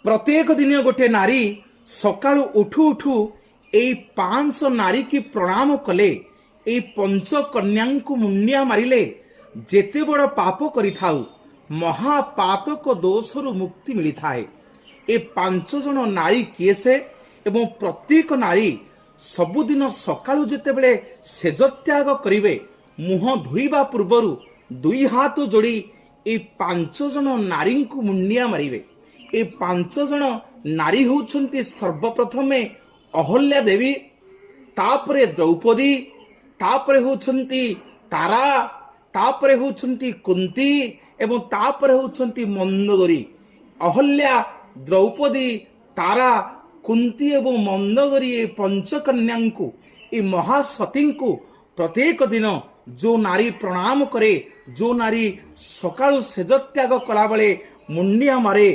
ପ୍ରତ୍ୟେକ ଦିନ ଗୋଟିଏ ନାରୀ ସକାଳୁ ଉଠୁ ଉଠୁ ଏଇ ପାଞ୍ଚ ନାରୀକି ପ୍ରଣାମ କଲେ, ଏଇ ପଞ୍ଚକନ୍ୟାଙ୍କୁ ମୁଣ୍ଡିଆ ମାରିଲେ, ଯେତେ ବଡ଼ ପାପ କରିଥାଉ, ମହାପାତକ ଦୋଷରୁ ମୁକ୍ତି ମିଳିଥାଏ। ଏ ପାଞ୍ଚ ଜଣ ନାରୀ କିଏ ସେ ଏବଂ ପ୍ରତ୍ୟେକ ନାରୀ ସବୁଦିନ ସକାଳୁ ଯେତେବେଳେ ସେଜତ୍ୟାଗ କରିବେ, ମୁହଁ ଧୋଇବା ପୂର୍ବରୁ ଦୁଇ ହାତ ଯୋଡ଼ି ଏଇ ପାଞ୍ଚ ଜଣ ନାରୀଙ୍କୁ ମୁଣ୍ଡିଆ ମାରିବେ। ଏ ପାଞ୍ଚ ଜଣ ନାରୀ ହେଉଛନ୍ତି ସର୍ବପ୍ରଥମେ ଅହଲ୍ୟା ଦେବୀ, ତାପରେ ଦ୍ରୌପଦୀ, ତାପରେ ହେଉଛନ୍ତି ତାରା, ତାପରେ ହେଉଛନ୍ତି କୁନ୍ତି ଏବଂ ତାପରେ ହେଉଛନ୍ତି ମନ୍ଦୋଦରୀ। ଅହଲ୍ୟା, ଦ୍ରୌପଦୀ, ତାରା, କୁନ୍ତି ଏବଂ ମନ୍ଦୋଦରୀ, ଏ ପଞ୍ଚକନ୍ୟାଙ୍କୁ, ଏ ମହାସତୀଙ୍କୁ ପ୍ରତ୍ୟେକ ଦିନ ଯୋଉ ନାରୀ ପ୍ରଣାମ କରେ, ଯୋଉ ନାରୀ ସକାଳୁ ସେଜତ୍ୟାଗ କଲାବେଳେ ମୁଣ୍ଡିଆ ମାରେ